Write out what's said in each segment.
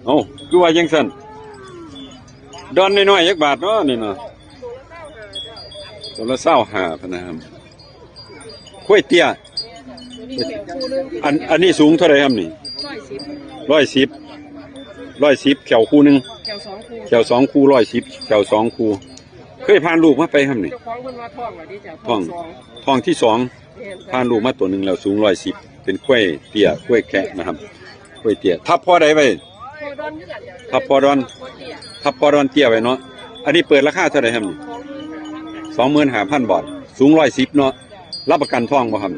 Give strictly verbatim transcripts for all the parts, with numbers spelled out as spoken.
เอ้า คือว่าจังซั่น ดอนน้อยๆ จักบาทเนาะนี่เนาะ ตัวละซาวห้าพันนะครับ ควายเตี้ย อัน อันนี้สูงเท่าไหร่ครับนี่ ร้อยสิบ ร้อยสิบ แข้วคู่หนึ่ง แข้วสองคู่ แข้วสองคู่ ร้อยสิบ แข้วสองคู่ เคยผ่านลูกมาไปครับนี่ เจ้าของเพิ่นว่าท้องแล้วเด้จ้ะ ท้อง ท้องสอง ท้องที่สอง แม่นจ้ะ ผ่านลูกมาตัวหนึ่งแล้ว สูงร้อยสิบ เป็นควายเตี้ย ควายแคะนะครับ ควายเตี้ย ทับพ่อใดไว้ พ่อดอนคือกันจ้ะ ทับพ่อดอน ทับพ่อดอนเตี้ยไว้เนาะ อันนี้เปิดราคาเท่าไหร่ครับนี่ สองหมื่นห้าพันบาท สูงร้อยสิบเนาะ รับประกันท้องบ่ครับ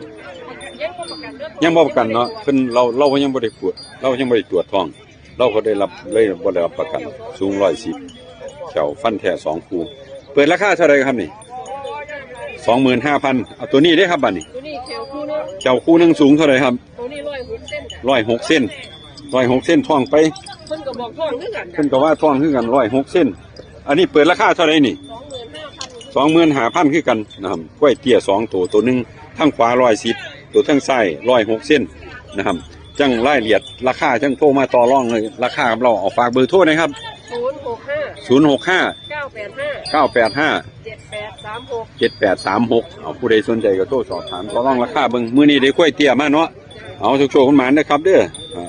ยังบ่ประกันเด้อ ยังบ่ประกันเนาะ เพิ่น เรา เรายังบ่ได้ตรวจ เรายังบ่ได้ตรวจท้อง เราก็ได้รับ เลยบ่ได้รับประกัน สูงร้อยสิบ แข้วฟันแท้สองคู่ เปิดราคาเท่าไหร่ครับนี่ สองหมื่นห้าพัน เอาตัวนี้เด้อครับบัดนี้ ตัวนี้แข้วคู่เนาะ แข้วคู่หนึ่งสูงเท่าไหร่ครับ ตัวนี้ร้อยหกเซนจ้ะ ร้อยหกเซน ร้อยหกเซนท้องไป เพิ่นก็บอกท้องคือกัน เพิ่นก็ว่าท้องคือกัน ร้อยหกเซน อันนี้เปิดราคาเท่าไหร่นี่ สองหมื่นห้าพัน สองหมื่นห้าพันคือกันนะครับ ควายเตี้ยสองตัว ตัวหนึ่งทางขวาร้อยสิบ ตัวทางซ้ายร้อยหกเซนนะครับ จั่งรายละเอียดราคาจั่งโทรมาต่อรองเลย ราคากับเรา เอาฝากเบอร์โทรนะครับ ศูนย์หกห้า ศูนย์หกห้า เก้าแปดห้า เก้าแปดห้า เจ็ดแปดสามหก เจ็ดแปดสามหก เอาผู้ใดสนใจก็โทรสอบถามต่อรองราคาเบิ่ง มื้อนี้ได้ควายเตี้ยมาเนาะ เอาโชคๆ กันหมานนะครับเด้อ อ่า